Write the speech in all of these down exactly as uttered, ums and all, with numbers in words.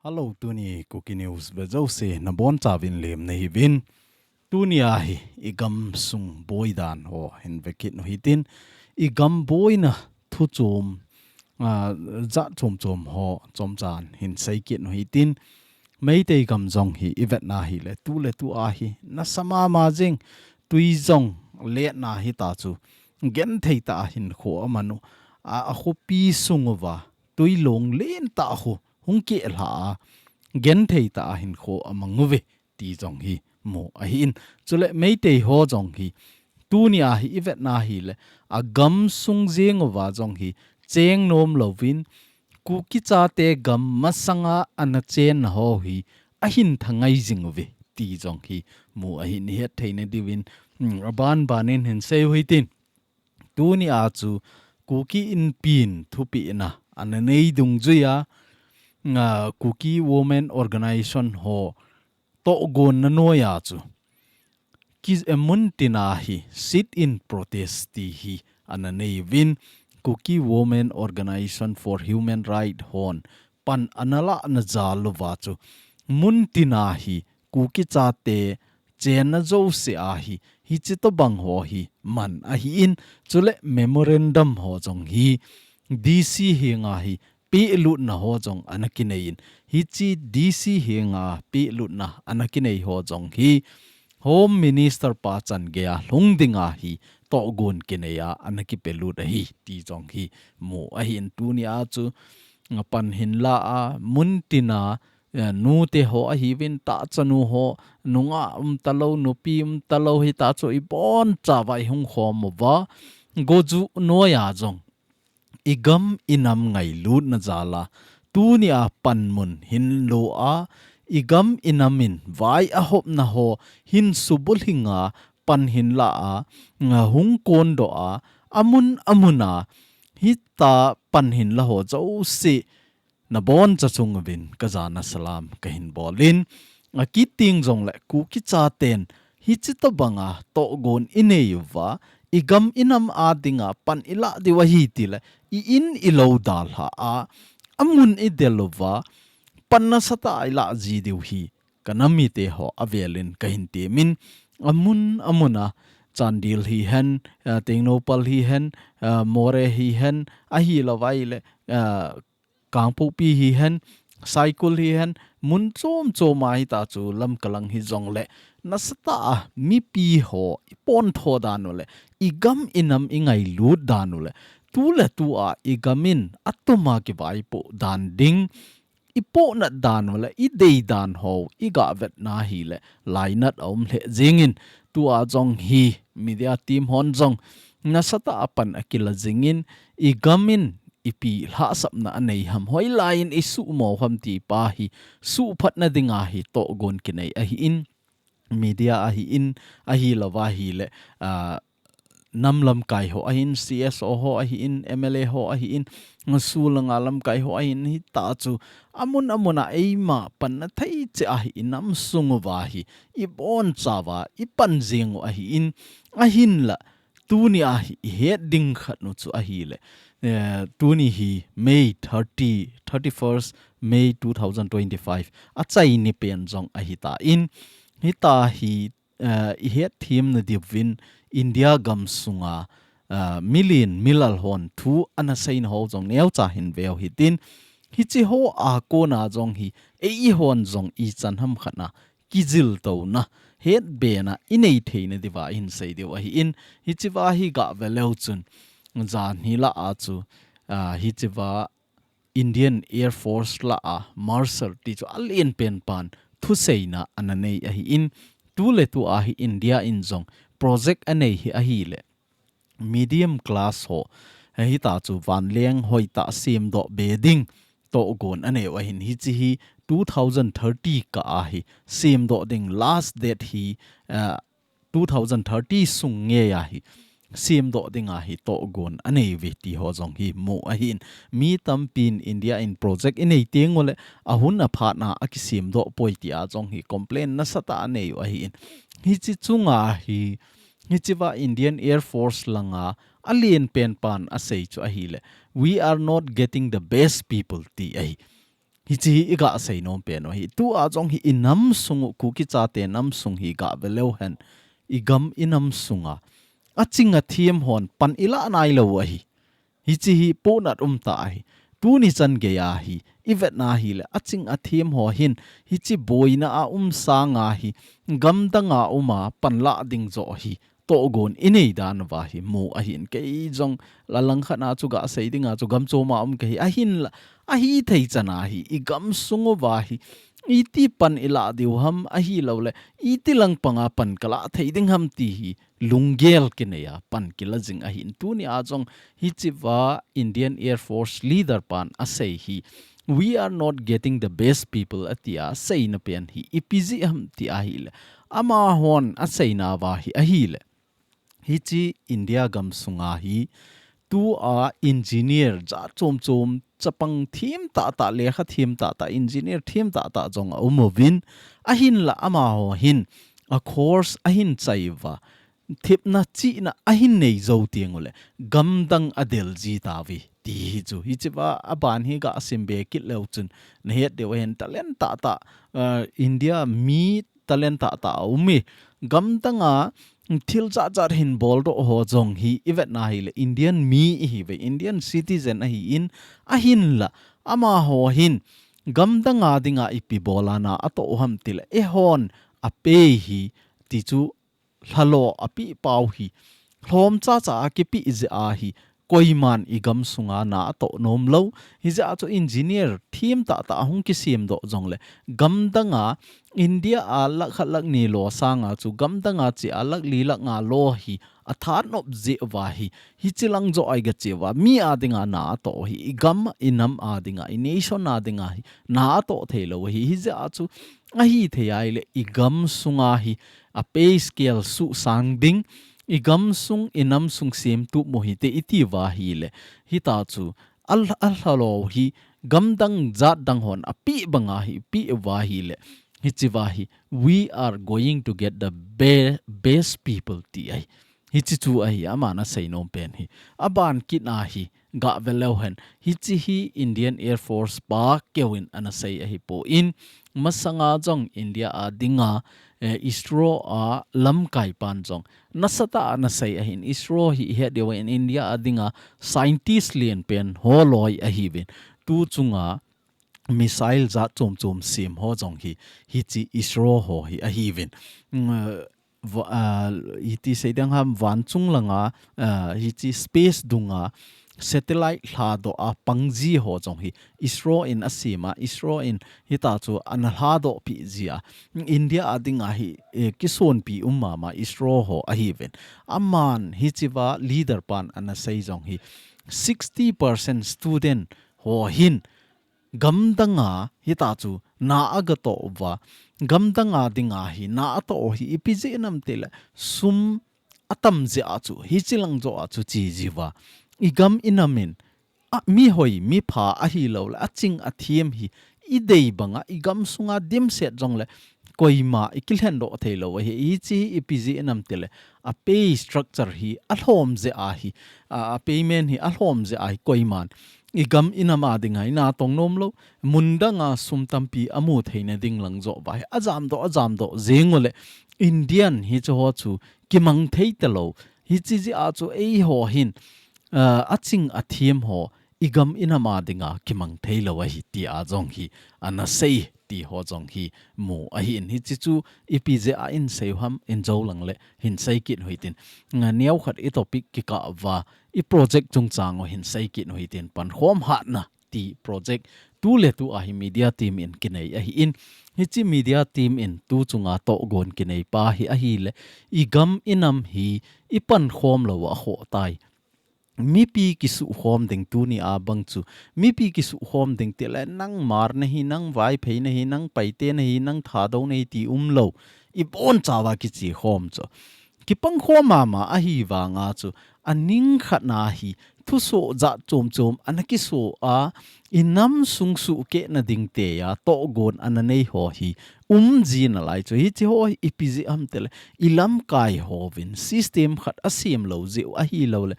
Hello, tuni Kuki News ve jouse nabonchauvin lemna hiuvin. Tuni ahi igam sung boidan ho hin vekit u hitin, igam boina thu chom, ah, jat chom chom ho chomchan hin seikit u hitin. Meitei gam jong hi ivetna hile, tuletu ahi nasa mama jing, tui jong letna hita chu genthei tah a hinkho aman u, a, akhopi sung uva tui long lentah khu hung kihlha a, genthei tah a hinkho amang uve ti jong hi mu ahin. Chule Meitei ho jong hi tuni ahi ivetna hile, agam sung jeng uva jong hi cheng nom louvin, Kuki chate gam masanga ana chenna ho hi ahin thangai jing uve ti jong hi mu ahin, ihet theina diuvin, hmm, aban banin hin sei u hitin. Tuni a chu Kuki Inpin thupehna ana nei dungjuia, ah, Kuki Women Organization ho tohgonna noija chu ki, eh, muntina hi sit-in protest ti hi ana neiuvin, Kuki Women Organization for Human Rights hon pan ana lahna jal uva chu muntina hi Kuki chate chenna jouse ahi, hichi tobang ho hi man ahin, chule memorandum ho jong hi D C henga hi pehlutna ho jong ana kineiyin, hichi D C henga pehlutna ana kinei ho jong hi Home Minister pa chan geiya lhung dinga hi tohgon kineija ana kipelut ahi ti jong hi mu ahin. Tuni a chu, ah, pan hin la a, muntina, eh, nute ho ahiuvin, tahchanu ho, nungah umtalou, nupi umtalou hita chu ibonchauva ihung khom uva, gojuh noija jong igam inam ngailutna jal a, tuni a panmun hin lo a, igam inam in vai ahopna ho hin subulhing a, pan hin la a, nga hung kondoh a, amun amun a, hita pan hin la ho jouse naboncha chung uvin kajana salam kahin bolin, akit teng jongle Kuki chaten hichi tobanga tohgon inei uva, igam inam a dinga pan ilah diu ahi tile, i-in ilou dalha a, amun idel uva, pan nasatah a ilah ji diu hi kanam mite ho avelin kahin temin, amun amun a, Chandel hihen, ah, Tengnoupal hihen, ah, Moreh hihen, ahilouva ahile, ah, Kangpokpi hihen, Saikul hihen, mun chom chom a hita chu lamkalang hijongle, nasatah a mipi ho ipontho dan u le, igam inam ingailut dan u le, tuletu a igam in atum a kivaipoh dan ding, ipohnat dan u le, idei dan ho, igah vetna hile, lainat aum lheh jengin, tua jong hi, media team hon jong, nasatah a pan akila jingin, igam in, ipi lhahsamna anei ham, hoilai in isuhmo ham ti pa hi, suhphatna dinga hi tohgon kinei ahin, media ahin, ahilouva ahile, ah, nam lamkai ho ahin, C S O ho ahin, M L A ho ahin, sulanga lamkai ho ahin, hita chu amun amun a eima panna thei cheh a hi inam sung uva hi, ibonchauva, ipan jeng u ahin, ahinla, tuni a hi ihet ding khat u chu ahile, eh, tuni hi May thirty, thirty-first May two thousand twenty-five, achaini pen jong ahitan, hita hi, eh, ihet themna diuvin India gam sunga, eh, million milal hon thu ana seina ho jong neocha hin veu hitin, hichi ho a kona jong hi, eihon jong ichan ham khat a kijiltouna, hetbena inei theina diuva ihin sei diu ahin, hichiva hi gah ve leu chun, jan hi la a chu, ah, hichiva Indian Air Force la a Marshal ti chu alen pen pan thuseina ana nei ahin, tuletu a hi India in jong project anei hi ahile, middle class ho, hita chu vanleng hoitah semdoh be ding tohgon anei u ahin, hichi hi two thousand thirty kah a hi semdoh ding, last date hi, ah, two thousand thirty sung ngei a hi semdoh dinga hi tohgon anei uve ti ho jong hi mu ahin. Mi tampin India in project inei teng u le, ahun aphat na akisemdoh poi tia jong hi complain nasatah anei u ahin. Hichi chunga hi, hichiva Indian Air Force langa alen pen pan asei chu ahile, "We are not getting the best people," ti ahi. Hichi hi i gah sei nom pen u hi. Tu a jong hi i nam sung u, Kuki chate nam sung hi gah ve leu hen, i gam i nam sunga aching athem hon pan i lah nai lou u ahi. Hichi hi pohnat um tah ahi. Tuni chan gei a hi i vet na hi le, aching athem ho hin hichi boina a um sanga hi gamdang a um a pan lah ding joh hi tohgon i nei dan uva hi mu ahin. Kei jong la langkhat na chu gah sei ding a chu gam chom a um ka hi, ahin la, ahi thei chan a hi i gam sung uva hi iti pan i lah diu ham, ahilou le iti lang panga pan ka lah thei ding ham ti hi lunggel kinei a pan kila jing ahin. Tuni a jong hichi va Indian Air Force leader pan asei hi, "We are not getting the best people," ati a seina pen hi ipi jeh ham ti ahi le, amahon aseina uva hi ahi le, hichi India gam sunga hi tu a engineer jat chom chom, chapang them tah tah, lekha them tah tah, engineer them tah tah jong a um uvin, ahin la amaho hin a course ahin chai uva, thepna chihna ahin nei jou teng u le gamdang a del ji tauve ti hi chu. Hichi va aban hi gah sim be kit leu chun na het diu ahin, talent tah tah, uh, India mi talent tah tah a um e. Gamdang a thil jat jat hin bol doh ho jong hi i vet na hi le Indian mi i hi ve, Indian citizen ahi in, ahin la amaho hin gamdang a ding a ipi bol a na atoh u ham ti le, eihon a pei hi ti chu lhalo a peh pau hi lhom cha cha a kipeh jeh a hi koiman i gam sunga na atoh nom lou. Hijeh a chu engineer them tah tah a hung kisem doh jong le gamdang a India a lakh khat lakh ni lo sanga chu gamdang a che a lakh li lakh nga lo hi a that nop jeh uva hi, hichi lang joh a i ga che uva mi a ding a na atoh hi, i gam i nam a ding a, i nation a ding a hi na atoh thei lou hi. Hijeh a chu ahi thei a i le i gam sunga hi a pay scale suhsang ding, i gam sung i nam sung semtup mo hite i ti uva hi le, hita chu a, a lhalo hi gamdang jat dang hon a peh banga hi peh uva hi le, hichi va hi, "We are going to get the be-, best people," ti ahi. Hichi chu ahi, aman a sei nom pen hi. Aban kit a hi, gah ve leu hen. Hichi hi Indian Air Force pa keu in ana sei ahi poi. Masanga jong India a ding a, eh, ISRO a lamkai pan jong nasatah a ana sei ahin. ISRO hi i het diu in India a ding a scientist lien pen ho loi ahi uvin. Tu chunga missile jat chom chom sem ho jong hi, hichi ISRO ho hi ahi uvin. Mm, eh, va-, ah, iti sei ding ham, van chung langa, ah, hichi space dunga satellite lhadoh a pang ji ho jong hi ISRO in a sem a, ISRO in hita chu ana lhadoh pi ji a. India a ding a hi, eh, kisonpi um mama ISRO ho ahi uvin. Aman hichi va leader pan ana sei jong hi sixty percent student ho hin gamdang a hita chu na a ga toh uva, gamdang a ding a hi na atoh hi ipi jeh nam ti le, sum atam jeh a chu, hichi lang joh a chu che ji uva, i gam i nam in, a, mi hoi, mi pha ahilou le, aching athem hi i dei banga, i gam sunga dimset jong le, koima i kilhen doh thei lou ahi. Hichi hi ipi jeh nam ti le, a pay structure hi a lhom jeh a hi, a, a payment hi a lhom jeh a hi, koiman i gam i nam a ding a hi na tong nom lou, mun dang a sum tampi a mu theina ding lang joh uva hi a jamdoh, a jamdoh jeng u le, Indian hichi ho chu kimang thei talou. Hichi jeh a chu eiho hin, ah, aching athem ho i gam i nam a ding a kimang thei lou ahi ti a jong hi ana sei ti ho jong hi mu ahin. Hichi chu ipi jeh a in sei u ham, in jou lang le hin sei kit u hitin. Nga neo khat i topic kikah uva, i project chungchang u hin sei kit u hitin, pankhom hatna ti project tu le tu a hi media team in kinei ahin. Hichi media team in tu chunga tohgon kinei pa hi ahi le, i gam i nam hi i pankhom lou a khoh tai. Mipi kisuhkhom ding tuni a bang chu. Mipi kisuhkhom ding ti le, nang Hmar na hi, nang Vaiphei na hi, nang Paite na hi, nang Thadou na hi ti um lou. I bonchauva kiche khom chu. Kipangkhom mama ahi vanga chu, a ning khat na hi thusoh jat chom chom ana kisoh a, i nam sung suhkeh na ding te a tohgon ana nei ho hi um ji nalai chu. Hichi ho hi ipi jeh ham ti le, i lamkai hovin system khat a sem lou jeh u ahilou le,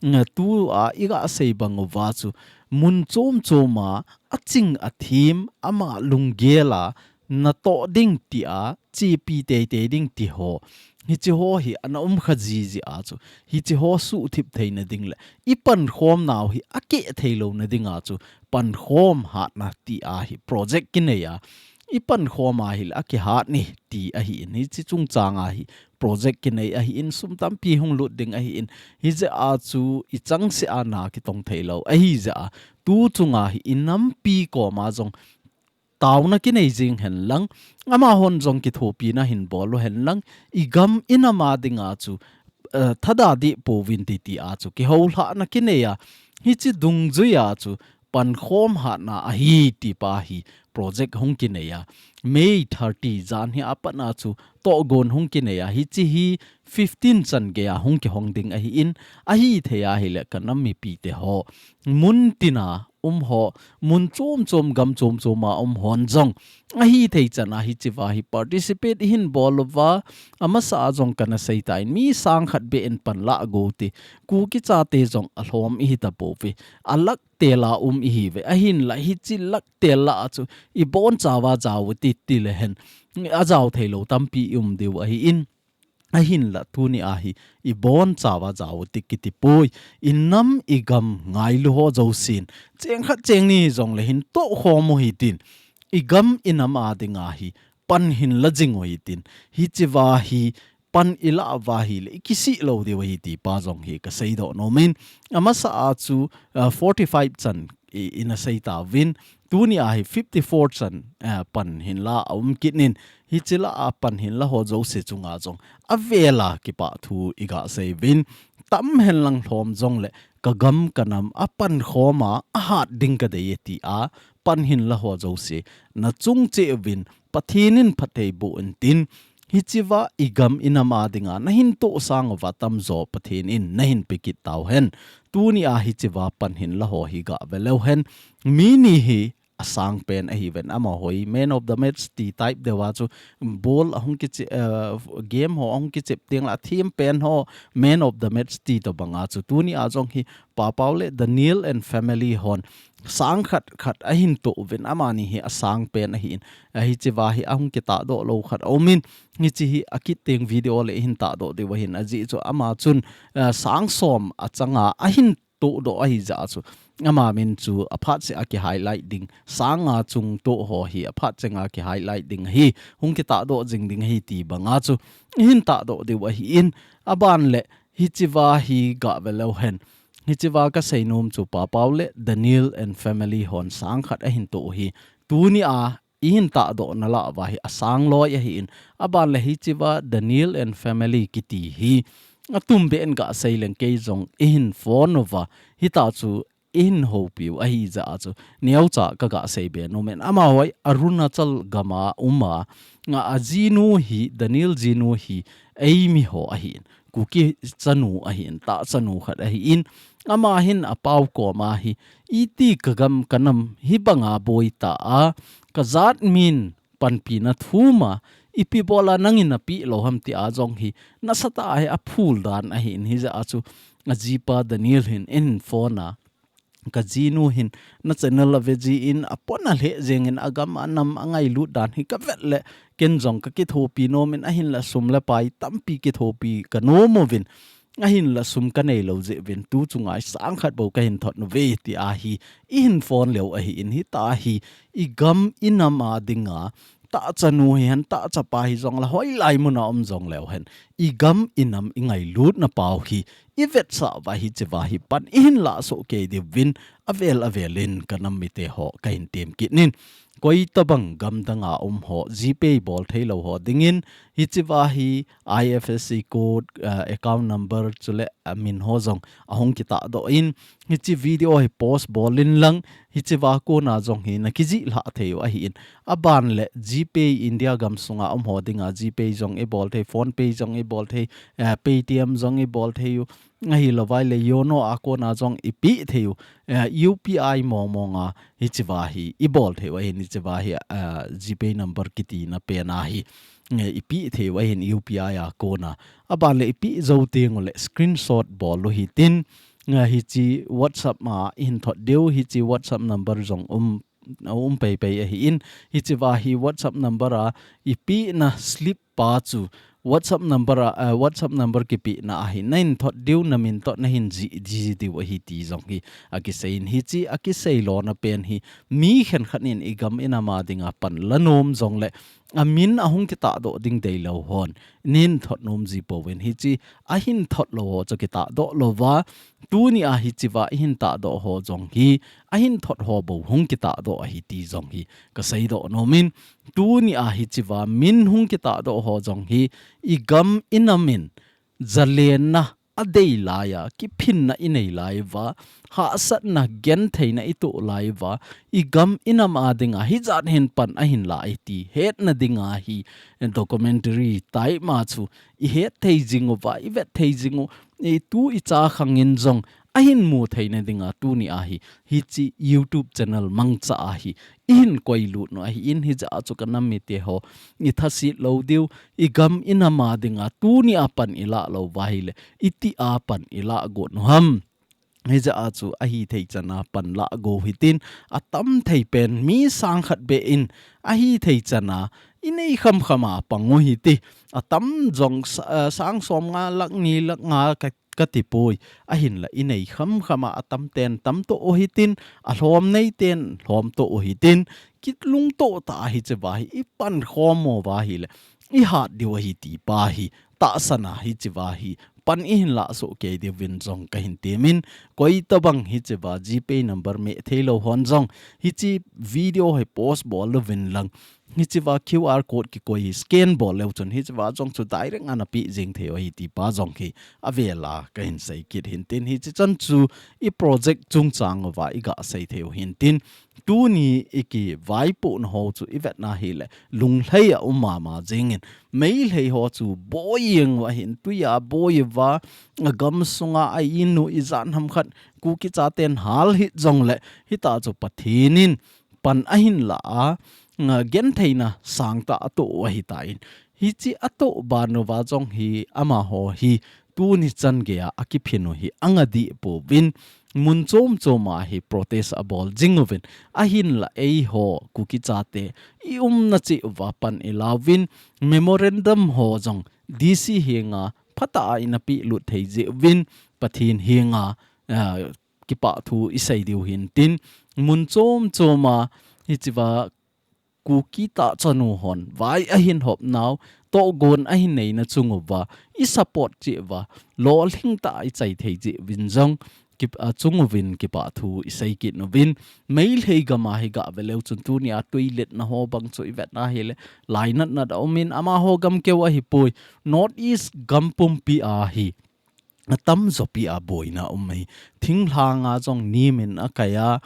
nga tu a i ga sei bang uva chu, mun chom chom a aching athem, ama lunggel a natoh ding tia chepi teitei ding ti ho, hiche ho hi ana um kha jiji a chu, hiche ho suhthip theina ding le ipankhom nau hi akeh thei louna dinga chu pankhom hatna tia hi project kinei a, ipankhom a hile akihat ni ti ahin, hiche chungchang a hi project kinei ahin, sum tampi hung lut ding ahin, hijeh a chu ichangseh a na kitong thei lou ahijeh a, tu chunga hi inampi koma jong taona kinei jing hen lang, amahon jong kithopina hin bol u hen lang, igam inam a dinga chu, eh, thada deh pouvin ti tia chu kihoulhahna kinei a, hiche dungjui a chu pankhom hatna ahi ti pa hi project hung kinei a, May thirty jan hi apat a chu tohgon hung kinei a, hiche hi fifteen chan gei a hung kihong ding ahin, ahithei a hile kanam mipi te ho, mun tina um ho, mun chom chom gam chom chom a um hon jong ahithei chan a hiche va hi participate ihin bol uva, amasa a jong kana sei tan, mi sang khat beh in pan la go ti, Kuki chate jong alhom ihi tapouve, alak tel a um ihiuve, ahinla hiche lak tel lah a chu ibonchauva jao u ti ti le hen, ajao thei lou tampi i um diu ahin, ahinla tuni a hi ibonchauva jao u ti kiti poi, inam igam ngailu ho jousen, cheng khat cheng ni jong le hin tohkhom u hitin, igam inam a dinga hi pan hin la jing u hitin, hiche va hi pan ilah uva hile ikisih lou diu ahi ti pa jong hi kasei doh nom in, amasa a chu, ah, forty-five chan i, ina sei tauvin, tuni a hi fifty-four chan, ah, pan hin la a um kit in, hiche lah a pan hin la ho jouse chunga jong avel a kipah thu iga sei uvin, tam hen lang lhom jong le kagam kanam apankhom a ahat ding kadei e tia pan hin la ho jouse nachung cheh uvin Pathen in phatthei boh in tin, hiche va igam inam a dinga nahin toh sang uva tamjo Pathen in nahin pe kit tau hen. Tuni a hiche va pan hin la ho hi ga ve leu hen. Mi ni hi asang pen ahiuve, amaho hi man of the match ti type deuh a chu ball ahung kichep, eh, game ho ahung kichep teng le athem pen ho man of the match ti tobang a chu tuni a jong hi Pa Pau le Daniel and family hon sang khat khat ahin toh uvin, amani hi asang pen ahin, ahi hiche va hi ahung kitahdoh lou khat aum in, hiche hi akit teng video le ihin tahdoh diu ahin, ajeh chu ama chun, eh, sang som achanga ahin tohdoh ahi jeh a chu ama min chu aphat cheh a ki highlight ding, sang nga chung toh ho hi aphat cheh a ki highlight ding ahi, hung kitahdoh jing ding ahi ti bang a chu ihin tahdoh diu ahin, aban le hiche va hi ga ve leu hen. Hiche va kasei nom chu Pa Pau le Daniel and family hon sang khat ahin toh u hi tuni a ihin tahdoh na lah uva hi asang loi ahin, aban le hiche va Daniel and family kiti hi atumbeh in ga sei leng kei jong ihin phone uva, hitia chu ihin houpiu ahi jeh a chu neocha kaga sei be nom in, amaho hi Arunachal gam a um a, nga ajinu hi, Daniel jinu hi eimi ho ahin, Kuki chanu ahin, tah chanu khat ahin, ama hin apau koma hi iti kagam kanam hibanga boi ta a, kajat min panpina thum a, ipi bol a nangin napeh lou ham tia jong hi nasatah a hi aphul dan ahin, hijeh a chu ajipa Daniel hin eihin phone a, kajinu hin na channel ave jin apon alheh jeng in, agam anam angailut dan hi kavet le ken jong kakithopi nom in, ahinla sum le pai tampi kithopi kanom uvin, ahinla sum kanei lou jeh uvin tu chunga hi sang khat bou kahin thot nauve tia hi ihin phone leu ahin, hitia hi igam inam a dinga tah chanu hihen, tah chapa hijong le hoilai mun a um jong leu hen, igam inam ingailutna pau hi ivetsah uva hiche va hi pan ihin lah soh kei diuvin avel avel in kanam mite ho kahin tem kit in. Koi tabang gam dang a um ho GPay bol thei lou ho dingin hiche va hi IFSC code, ah, account number chule amin ho jong ahung kitahdoh in, hiche video hi post bol in lang, hiche va kona jong hi nakijih lhah thei u ahin. Aban le GPay India gam sunga um ho dinga GPay jong ibol thei, PhonePe jong ibol thei, eh, Paytm jong ibol thei u, ahilou vai le Yono a kona jong ipeh thei u, eh, UPI mong mong a hiche va hi ibol thei u ahin, hiche va hi, eh, GPay number kiti na pen a hi, eh, ipeh thei u ahin UPI a kona. Aban le ipeh jou teng u le screenshot bol u hitin, eh, hiche WhatsApp ma ihin thot diu, hiche WhatsApp number jong um a um pei pei ahi in, hichea hi WhatsApp number a ipehna slip pa chu WhatsApp number a, eh, WhatsApp number kipehna ahi, na in thot diu, na min toh na hin jih, jih diu ahi ti jong hi akisei in, hiche akisei lona pen hi mi khenkhat in igam inam a dinga pan la nom jongle amin ahung kitah doh ding deilou hon nin thot nom ji pouvin, hiche ahin thot lou ho chu kitah doh louva, tuni a hichea ihin tahdoh ho jong hi ahin thot ho bou hung kitahdoh ahi ti jong hi kasei doh nom in, tuni a hichea min hung kitahdoh ho jong hi igam inam in jalenna adei laiya, kiphinna inei laiuva, hahsatna gentheina itoh laiuva, igam inam a dinga hijat hin pan ahin lah e ti hetna dinga hi documentary type ma chu ihet thei jing uva, ivet thei jing u, itu icha khang in jong ahin mu theina dinga tuni a hi hiche YouTube channel mangcha a hi ihin koilut u ahi in, hijeh a chu kanam mite ho, ithaset lou diu, igam inam a dinga tuni a pan ilah louva ahile iti a pan ilah got u ham. Hijeh a chu ahithei chan a pan lah go hitin, atam thei pen mi sang khat beh in ahithei chan a inei kham kham a pang u hite, atam jong sa-, eh, sang som nga, lakh ni, lakh nga ka, kati poi, ahinla inei kham kham a atam ten tam toh u hitin, alhom nei ten lhom toh u hitin, kilungtoh tah a hichea hi ipan khom uva ahile ihat diu ahi ti pa hi tahsan a hichea hi pan ihin lah soh kei diuvin jong kahin temin, koi tobang hichea GPay number meh thei lou hon jong hiche video hi post bol louvin lang, hichea QR code kikoi hi scan bol leu chun hichea jong chu direct a napeh jing thei u ahi ti pa jong hi avel a kahin sei kit hintin, hiche chan chu i project chungchang uva iga sei thei u hintin, tuni ikivaipohna ho chu ivet na hile lunglhai a um mama jingin, Meitei ho chu boi jeng u ahin, tui a boi uva, agam sunga a in u ijat ham khat Kuki chaten hal hih jongle, hita chu Pathen in pan ahin lah a, nga gentheina sangtah atoh u ahitan, hiche atoh ban uva jong hi amaho hi tuni chan geiya akiphin u hi anga dih pouvin, mun chom chom a hi protest abol jing uvin, ahinla eiho Kuki chate i umna cheh uva pan ilauvin, memorandum ho jong DC henga phatah a ina pehlut thei jeh uvin, Pathen henga, ah, kipah thu isei diu hintin, mun chom chom a hichea Kuki tahchanu hon vai ahin hop nau, tohgon ahin neina chung uva i support cheh uva, lolhing tah a ichai thei jeh uvin jong, kip-, achung uvin kipah thu isei kit uvin, Meitei gam a hi gah ve leu chun tuni a tuiletna ho bang chu ivet na hile lainat nat a um in, amaho gam keu ahipoi, North East gam pumpi a hi atam jopi a boina um ahi. Thinglhang a jong nim in akai a,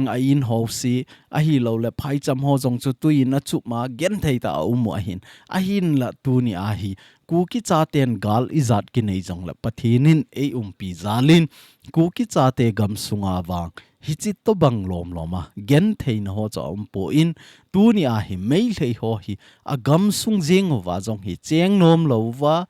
a in ho se, ahilouleh phaicham ho jong chu tui in achup a, genthei tah a um u ahin. Ahinla tuni a hi, Kuki chaten gal ijat kinei jongle Pathen in eiumpi jal in, Kuki chate gam sunga vang hiche tobang lom lom a gentheina ho chu aum poi, tuni a hi Meitei ho hi agam sung jeng uva jong hi cheng nom lou uva,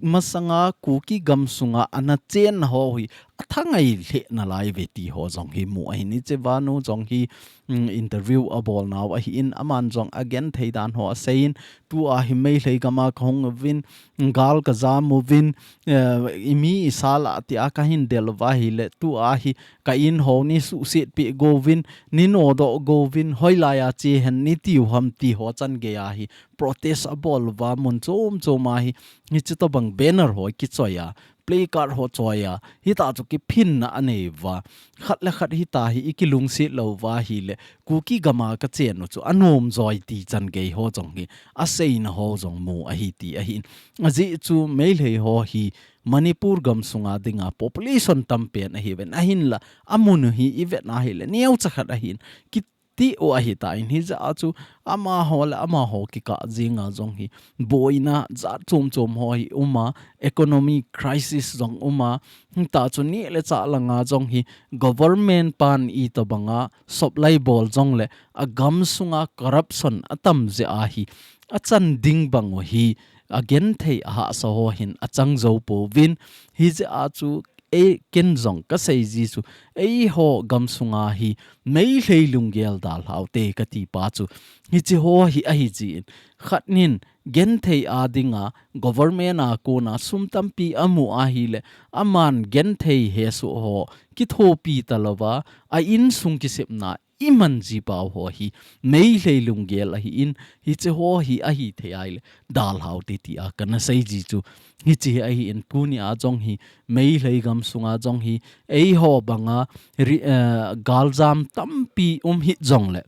masanga Kuki gam sunga ana chenna ho hi athangai lheh nalai uve ti ho jong hi mu ahin, hichea nu jong hi, mm, interview abol nau ahin, aman jong agenthei dan ho asei in, tua hi Meitei gam a kahung uvin, gal kajam uvin, eh, imi isal a tia kahin del uva ahile, tua hi ka in ho nei suhset peh go uvin, nei nodoh go uvin, hoilai a che hen nei tiu ham ti ho chan geiya hi protest abol uva, mun chom chom a hi, hiche tobang banner ho kichoi a, placard ho choi a, hita chu kiphinna anei uva. Khat le khat hita hi ikilungset lou uva ahile, Kuki gam a kachen u chu anom joi ti chan gei ho jong hi aseina ho jong mu ahi ti ahin. Ajeh chu Meitei ho hi Manipur gam sunga dinga population tampen ahiuvin, ahinla amun u hi ivet na hile neocha khat ahin, kiti u ahitan, hijeh a chu amaho le amaho kikah jenga jong hi boina jat chom chom ho hi um a, economic crisis jong um a, hita chu neh le chah langa jong hi government pan itobanga supply bol jongle agam sunga corruption atam jeh a hi achan ding bang u hi agenthei ahahsa ho hin achang jou pouvin, hijeh a chu Ei ken jong kasei ji chu, eiho gamsunga hi Meitei lunggel dalhau te kati pa chu, hiche ho hi ahi jin, khat nin genthei a dinga government a kona sum tampi amu ahile, aman genthei hesoh ho kithopi talouva, a insung kisepna iman ji pau ho hi Meitei lunggel ahin, hiche ho hi ahithei ahile dalhau te tia kana sei ji chu. Hiche hi ahin, tunia jong hi Meitei gamsunga jong hi eiho banga ri-, eh, galjam tampi um hih jongle,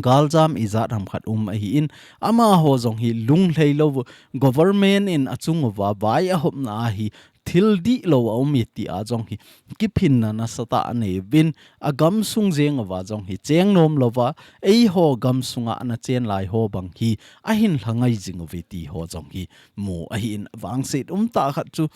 galjam ijat ham khat um ahin, amaho jong hi lunglhei lou, government in achunguva vai ahopna ahi thil dihlou aum e tia jong hi kiphinna nasatah anei uvin, agamsung jenguva jong hi cheng nom louva, eiho gamsunga ana chen lai ho bang hi ahin lhangai jing uve ti ho jong hi mu ahin, vangset umtah khat chu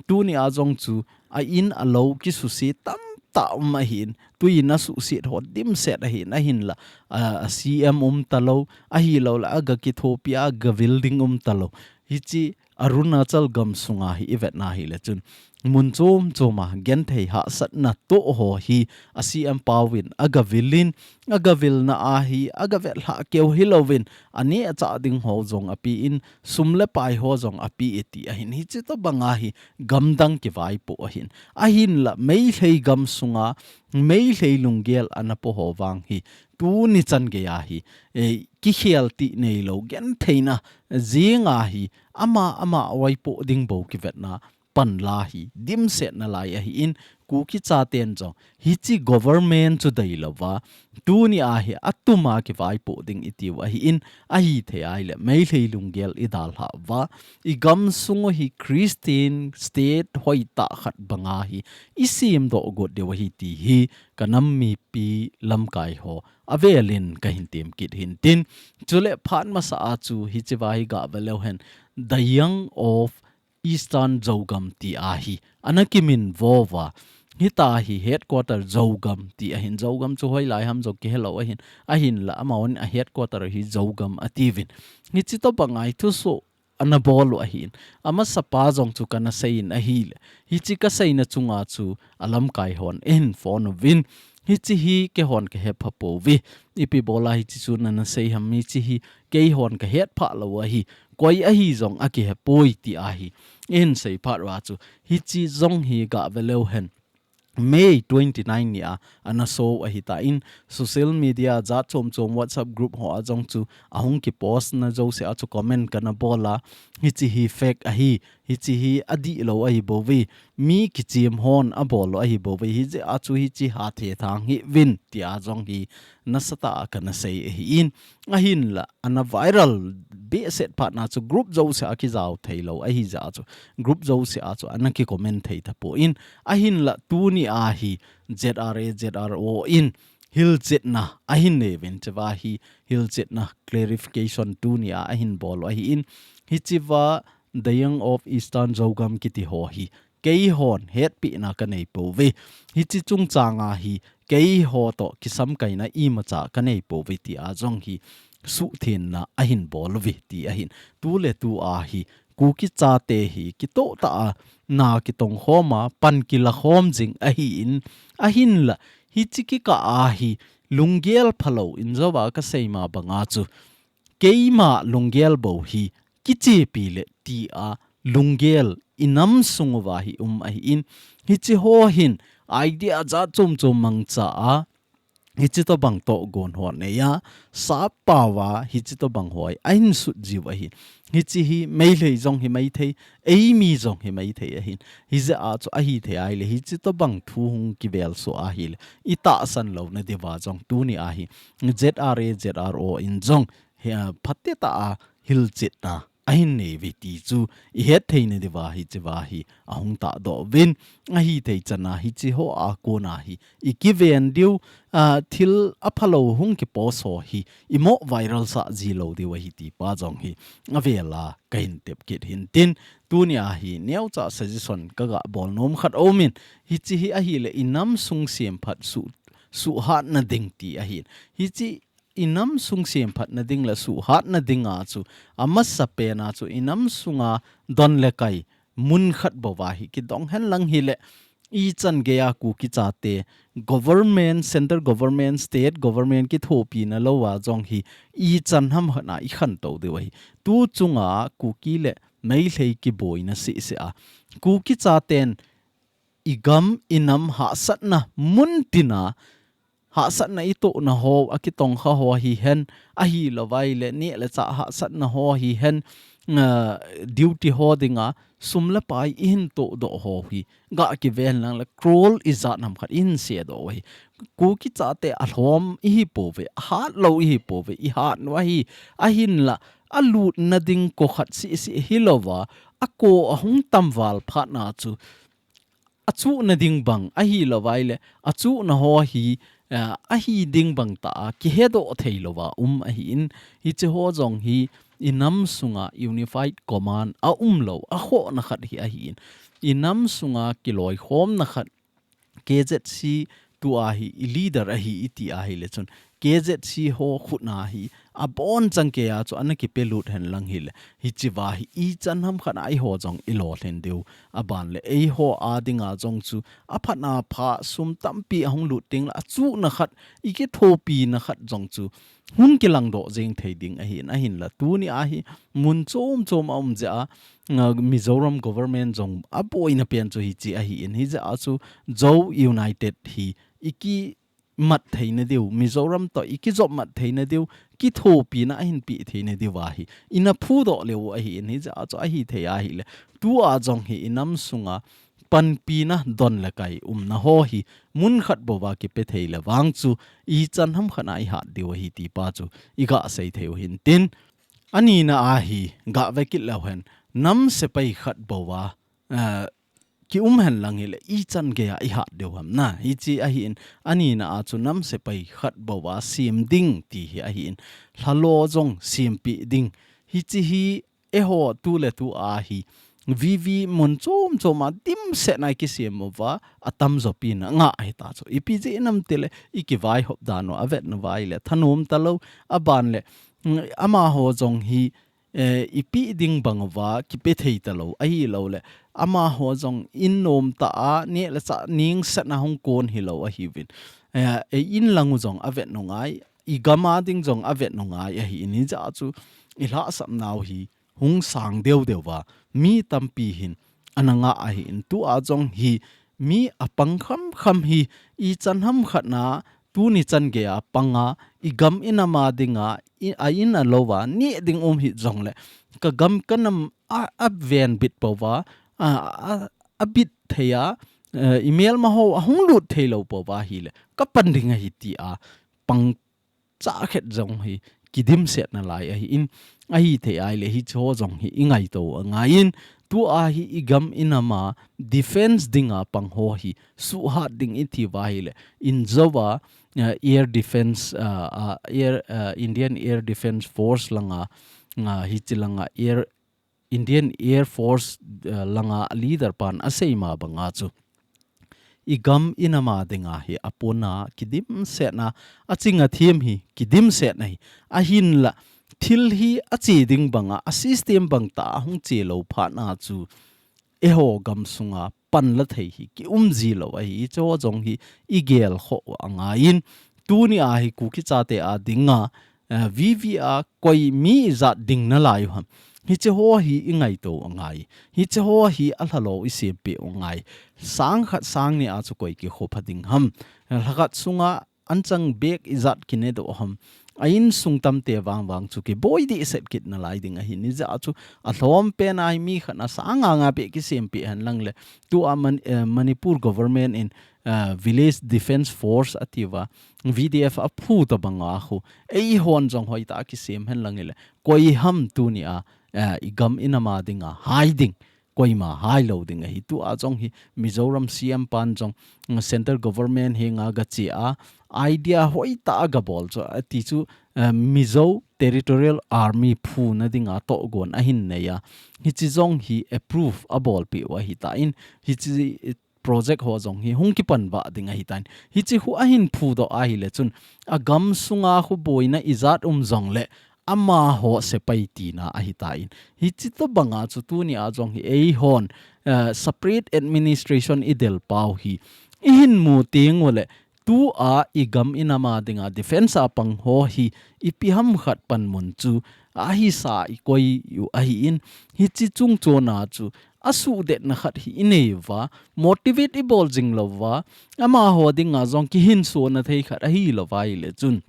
tunia jong chu a in a lou kisuhset tamtah um ahin, tui in asuhset ho dimset ahin, ahinla, a, a C M um talou, ahilouleh aga kithopi a, aga vil ding um talou. Hiche Arunachal gamsunga hi ivetna hile chun, mun chom choma genthei hahsatna toh ho hi a C M pauvin aga vilin, aga vilna ahi, aga vetlhah keu hilouvin, aneh achah ding ho jong apen, sum le pai ho jong apen ti ahin, hiche tobanga hi gamdang kivaipoh ahin. Ahinla Meitei gamsunga Meitei lunggel ana po ho vang hi tuni chan geiya hi, eh, kikhel tih neilou gentheina jinga hi ama, ama vaipoh ding bou kivetna panla hi dimset nalai ahin, Kuki chaten jong hiche government chu deilouva, tunia hi atuma kivaipoh ding itiu ahin, ahithei ahile Meitei lunggel idalhah uva, igamsung u hi Christian state hoitah khat banga hi isemdoh got diu ahi ti hi kanam mipi lamkai ho avelin kahin tem kit hintin. Chule phat masa a chu hicheva hi gave leu hen, The Young of Eastern Zogam tia hi ana kiminvo uva. Hitia hi headquarter Zogam ti ahin, Zogam chu hoilai ham jong kihelou ahin, ahinla amahon a headquarter hi Zogam atiuvin. Hiche tobanga hi thusoh ana bol u ahin, amasapa jong chu kana seiyin ahile, hiche kaseina chunga chu alamkai hon eihin phone uvin, hiche hi keihon kahepha pouve, ipi bola hiche chu nana sei ham, hiche hi keihon kahetphah lou ahi, koi ahi jong akihepoi tia hi eihin seiphat uva chu, hiche jong hi gave leu hen, May twenty-nine nia ana so ahitan, social media jat chom chom, WhatsApp group hoa jong chu ahung kipost na jousea chu comment kana bola, hiche hi fake ahi, hiche hi adihlou ahibouve, mi kichem hon abol u ahibouve, hijeh a chu hiche ha thethang hih uvin tia jong hi nasatah a kana sei ahin, ahinla ana viral behseh phatna chu group jousea kijao theilou ahijeh a chu, group jousea chu ana kicomment thei tapon, ahinla tunia hi Z R A Z R O in hilchetna ahin neiyuvin, hicheva hi hilchetna clarification tunia ahin bol u ahin, hicheva The Young of Eastern Zogam kiti ho hi keihon hetpehna kanei pouve. Hiche chungchanga hi keiho toh kisamkaina imacha kanei pouve tia jong hi suhthenna ahin bol uve ti ahin. Tuletua hi Kuki chate hi kitoh tah a na kitong khom a, pan kila khom jing ahin, ahinla hiche kikah a hi lunggel phalou in, jouva kasei ma banga chu, keima lunggel bou hi kichepi le tia lunggel inam sung uva hi um ahin, hiche ho hin idea jat chom chom mangcha a, hiche tobang tohgon ho neiya, sap pao a hiche tobang ho hi ahin sut jiu ahin. Hiche hi Meitei jong hi maithei, eimi jong hi maithei ahin. Hijeh a chu ahithei ahile, hiche tobang thu hung kivel soh ahile, itahsan louna diuva jong tunia hi Z R A Z R O in jong hi, ah, phatetah a hilchetna ahin neiuve ti chu ihet theina diuva hicheva hi ahung tahdoh uvin, ahithei chana hiche hoa kona hi ikiven diu, ah, thil aphalou hung kipost ho hi imo viral sah ji lou diu ahi ti pa jong hi avela kahin tep kit hintin, tunia hi neocha suggestion kaga bol nom khat aumin, hiche hi ahile inam sung semphat suh, suhhatna ding ti ahin. Hiche inam sung semphatna ding le suhhatna dinga chu, amasapena chu inam sunga don le kai mun khat bouva hi kidong henlang hile, ichan geiya Kuki chate government, central government, state government kithopina louva jong hi ichan hamkhat a ikhantou diu ahi. Tu chunga Kuki le Meitei kiboina sehseh a, Kuki chaten igam inam hahsatna muntina, hahsatna itohna ho, akitongkha ho hihen, ahilouva ahile neh le chah hahsatna ho hihen, ah, duty ho dinga sum le pai ihin tohdoh ho hi, ga kiven lang le crore ijat ham khat ihin sedoh u ahi. Kuki chate alhom ihi pouve, ahatlou ihi pouve, ihat u ahi, ahinla alutna ding ko khat sehseh hilouva, ako ahung tamval phatna chu achuhna ding bang ahilouva ahile, achuhna ho hi, ah, ahi ding bang tah a kihedoh theilouva um ahin, hiche ho jong hi inam sunga unified command aumlou, akhohna khat hi ahin, inam sunga kiloikhomna khat, K Z C tua hi i leader ahi iti ahile chun, K Z C ho khutna hi abonchan keiya chu ana kipelut henlang hile, hichea hi ichan hamkhat a eiho jong ilolhin diu, aban le eiho a dinga jong chu aphatna pha sum tampi ahung lut tengle achuhna khat, ikithopina khat jong chu hung kilangdoh jeng thei ding ahin, ahinla tuni a hi mun chom chom a um jeh a, ah, Mizoram government jong aboina pen chu hiche ahin, hijeh a chu Zo United hi ikimat theina diu, Mizoram toh ikijopmat theina diu, kithopina ahin peh theina diuva hi ina phudoh leu ahin, hijeh a chu ahithei ahile, tua jong hi inam sunga panpina don le kai umna ho hi mun khat bouva kipe thei le vang chu ichan hamkhat a ihat diu ahi ti pa chu iga sei thei u hintin. Anina a hi ga vekit leu hen, nam sepai khat bouva, ah, kium henlang hile ichan geiya ihat diu ham na. Hiche ahin, anina a chu nam sepai khat bouva sem ding ti hi ahin, lhalo jong sempeh ding. Hiche hi eiho tu le tu a hi, V V mun chom chom a dimset na ikisem uva, atamjo pi na ngah hita chu. Ipi jeh ham itile, ikivaihop dan u, avet nauva ahile thanom talou, aban le, mm, amaho jong hi, eh, ipeh ding bang uva kipe thei talou, ahilouleh amaho jong in nom tah a, neh le chah ningsetna hung kon hilou ahiuvin. Eh, ei in lang u jong avet u ngai, igam a ding jong avet u ngai ahin, hijeh a chu ilhahsapnau hi hung sang deu deu va, mi tampi hin ana ngah ahin, tua jong hi mi apang kham kham hi, ichan hamkhat na, tuni chan geiya panga, igam inam a dinga, i, a in a lou va, neh ding um hih jongle, kagam kanam a, aven bit pouva, a, a, abit thei a, eh, imelma ho ahung lut thei lou pouva ahile, kapan ding ahi tia, pang chahkhat jong hi kidimset nalai ahin, ahithei ahile hicheho jong hi ingaito angaiyin, tua hi igam inam a defense dinga pang ho hi suhhat ding iti uva ahile, injouva, eh, air defense, ah, ah, air, ah, Indian Air Defense Force langa, ah, hiche langa air Indian Air Force, eh, langa leader pan asei ma banga chu, igam inam a dinga hi apona kidimsetna, aching athem hi kidimsetna hi, ahinla thil hi ache ding banga, a system bang tah a hung che lou phat na chu, eiho gam sunga panla thei hi kium ji lou ahi, hicheho jong hi igel khoh angaiyin, tuni a hi Kuki chate a dinga, eh, V V a koi mi ijat ding nalai u ham. Hicheho hi ingaito angai. Hicheho hi alhalou isempeh u angai. Sang khat sang ni a chu koi kikhopha ding ham. Lhakhat sunga anchang bag ijat kinedoh ham. A insung tamte vang vang chu kiboi dehset kit nalai ding ahin, hijeh a chu alhom pen a hi mi khat na sang nga nga beh kisempeh henlang le. Tua Man-, eh, Manipur government in, eh, Village Defense Force atiuva, V D F aphu tobanga khu, eihon jong hoitah a kisem henlang hile, koi ham tuni a, eh, igam inam a dinga hai ding, koima hai lou ding ahi. Tua jong hi Mizoram C M pan jong, mm, central government henga gache a, idea hoitah a gabol chu, ati chu, eh, Mizo Territorial Army phuna dinga tohgon ahin nei a. Hiche jong hi approve abolpeh u ahitan, hiche project ho jong hi hung kipan vah ding ahitan. Hiche khu ahin phudoh ahile chun, agam sunga khu boina ijat um jongle, amaho sepai tina ahitan. Hichi tobanga chu tunia jong hi eihon, eh, separate administration idel pau hi ihin mu teng uleh, tua igam inam a dinga defense a pang ho hi ipi ham khat panmun chu ahisa ikoi u ahin, hichi chungchona chu asuhdetna khat hi inei uva, motivate ibol jing louva, amaho dinga jong kihinsona thei khat ahi louva ahileh chun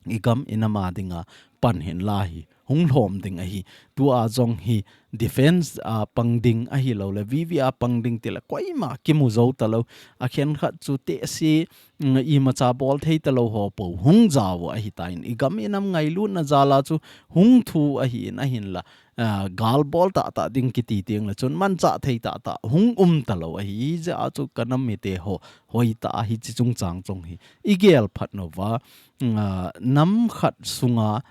igam inam a dinga pan hinla hi hung lhom ding ahi. Tua jong hi defense a pang ding ahilouleh V V a pang ding tileh koima kimu jou talou. Akhen khat chu tehse, mm, imacha bol thei talou ho po hung jao ahitan. Igam inam ngailutna jal a chu hung thu ahin, ahinla, ah, gal bol tahtah ding kiti teng leh chun manchah thei tahtah hung um talou ahi. Hijeh a chu kanam mite ho, hoitah a hichi chungchang jong hi igel phat uva, mm, ah, nam khat sunga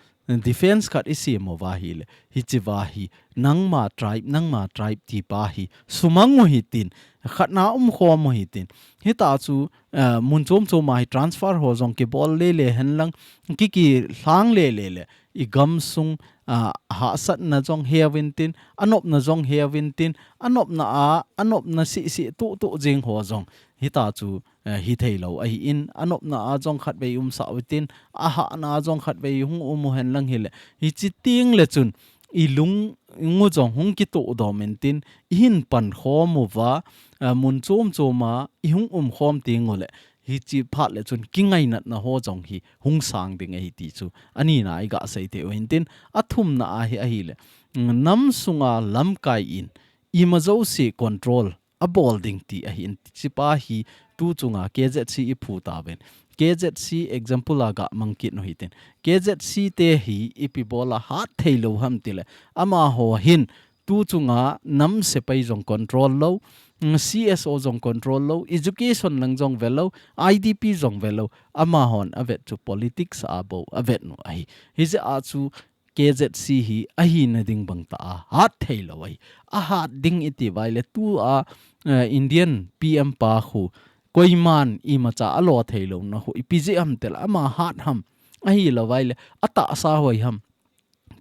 defense khat isem uva ahileh, hichi uva hi nangma tribe, nangma tribe tipa hi sumang u hitin, khatna umkhom u hitin. Hitia chu, eh, mun chom chom a hi transfer ho jong kibol lele henlang, kiki lhang lele leh, igam sung, ah, hahsatna jong heuvin tin, anopna jong heuvin tin, anopna a, anopna sisi tutu jing ho jong hitia chu, eh, hithei lou ahin, anopna a jong khatvei umsah u hitin, ahahna a jong khatvei hung um u henlang hileh, hichi teng leh chun ilung u jong hung kitoh dom in tin, ihin pan khom uva, eh, mun chom chom a ihung um khom teng uleh, hichi phat leh chun kingainatna ho jong hi hung sang ding ahi ti chu anina iga sei thei u hintin, athumna a hi ahileh, mm, nam sunga lamkai in ima jouse control abol ding ti ahin, hichi pa hi tu chunga K Z C iphu tauvin. K Z C example a ga mang kit u hitin. K Z C te hi ipi bol a hat thei lou ham tileh, amaho hin tu chunga nam sepai jong control lou, mm, C S O jong control lou, education lang jong ve lou, I D P jong ve lou, amahon avet chu politics a bou avet u ahi. Hijeh a chu K Z C hi ahina ding bang tah a hat thei lou ahi. Ahat ding iti uva ahileh tua, eh, Indian P M pa khu koiman imacha alo thei louna khu ipi jeh ham tileh ama hat ham, ahilouva ahileh atahsa hoi ham,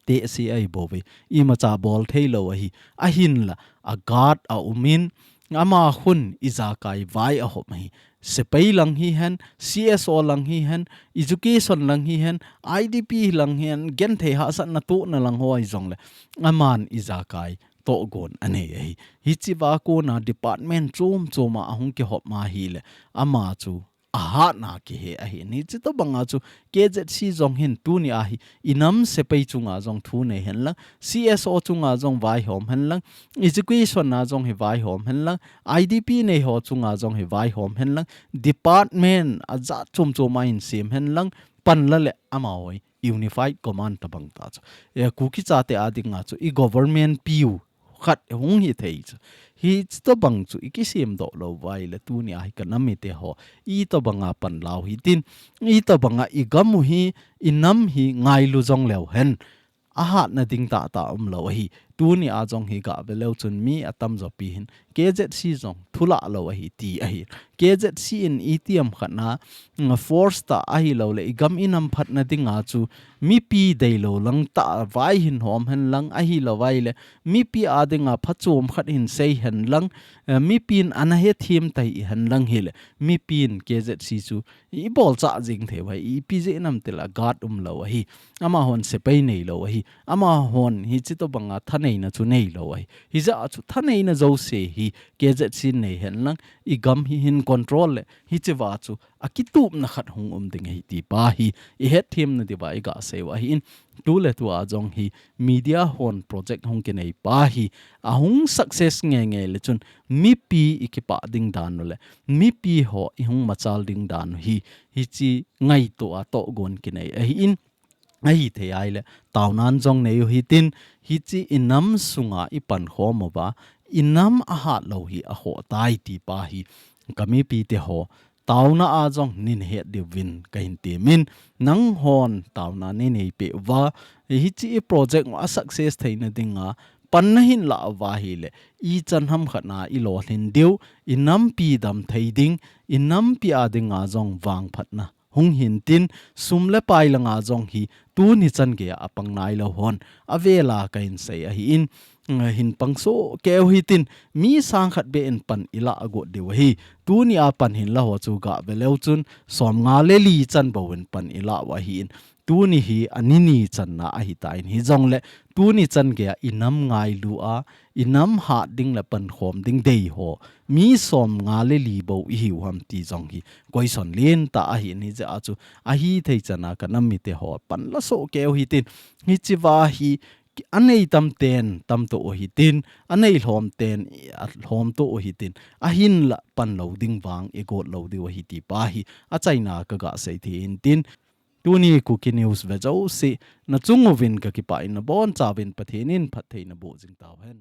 tehse ahi bou ve. Imacha bol thei lou ahi. Ahinla, a guard a um in, ama khun ijakai vai ahom ahi. Sepai lang hihen, C S O lang hihen, education lang hihen, I D P lang hihen, genthei hahsatna tohna lang ho ahi jongleh, aman ijakai tohgon anei ahi. Hichi uva kona department chom chom a ahung kihop ma ahileh, ama chu ahatna kihe ahin. Hichi tobanga chu K Z C jong hin tunia hi inam sepai chunga jong thu nei henlang, C S O chunga jong vaihom henlang, education a jong hi vaihom henlang, I D P nei ho chunga jong hi vaihom henlang, department ajat chom chom a hin sem henlang, panla leh amaho hi unified command tobang tah chu, eh, Kuki chate a dinga chu i government piu khat hung hithei chu. Hichi tobang chu ikisem doh louva ahileh tunia hi kanam mite ho, itobanga pan lau hitin, itobanga igam u hi, inam hi ngailu jong leu hen, ahatna ding tahtah umlou ahi. Tunia jong hi ga ve leu chun mi atamjo pi hin K Z C jong thulah lou ahi ti ahi. K Z C in itiham khatna, mm, force tah ahilouleh igam inam phatna dinga chu mipi deilou lang tah vai hin hom henlang, ahilouva ahileh mipi a dinga phachom khat hin sei henlang, eh, mipin ana hethem tai ihenlang hileh, mipin K Z C chu ibolcha jing thei uva ahi. Ipi jeh ham tileh guard umlou ahi. Amahon sepai neilou ahi. Amahon hichi tobanga thaneina chu neilou ahi. Hijeh a chu thaneina jouse hi K Z C in nei henlang, igam hi hin control leh, hichi uva chu akitupna khat hung um ding ahi ti pa hi ihetthemna diuva iga sei u ahin, tuletua jong hi media hon project hung kinei pa hi ahung success ngeingei leh chun mipi ikipah ding dan u leh mipi ho ihung machal ding dan u hi, hichi ngaito a tohgon kinei ahin, ahithei ahileh taonan jong nei u hitin, hichi inam sunga ipan khom uva, inam ahat lou hi akhoh tai ti pa hi kamipite ho, taona a jong nei het diuvin kahin temin, nanghon taona nei neipeh uva, hichi i project u a success theina dinga pan nahin lah uva ahileh, ichan ham khatna ilolhin diu, inampi damthei ding, inampi a dinga jong vangphatna hung hin tin, sum le pai langa jong hi tuni chan geiya apang nailou hon, avela kahin sei ahin, eh, hin pang soh keu hitin, mi sang khat beh in pan ilah agot diu ahi. Tuni a pan hin la ho chu gah ve leu chun, som nga le li chan bou in pan ilah u ahin. Tuni hi ani ni channa ahitan, hijongle tuni chan geiya inam ngailu a, inam hat ding le pankhom ding dei ho, mi som nga le li bou ihiu ham ti jong hi question lentah ahin, hijeh a chu ahithei chana kanam mite ho pan la soh keu hitin, hichea hi anei tam ten tam to u hitin, anei lhom ten alhom to u hitin, ahinla pan lou ding vang igot lou diu ahi ti pa hi achaina kagah sei thei in tin, tuni Kuki News ve jouse nachung uvin kakipah in, nabonchauvin Pathen in phattheina boh jing tauhen.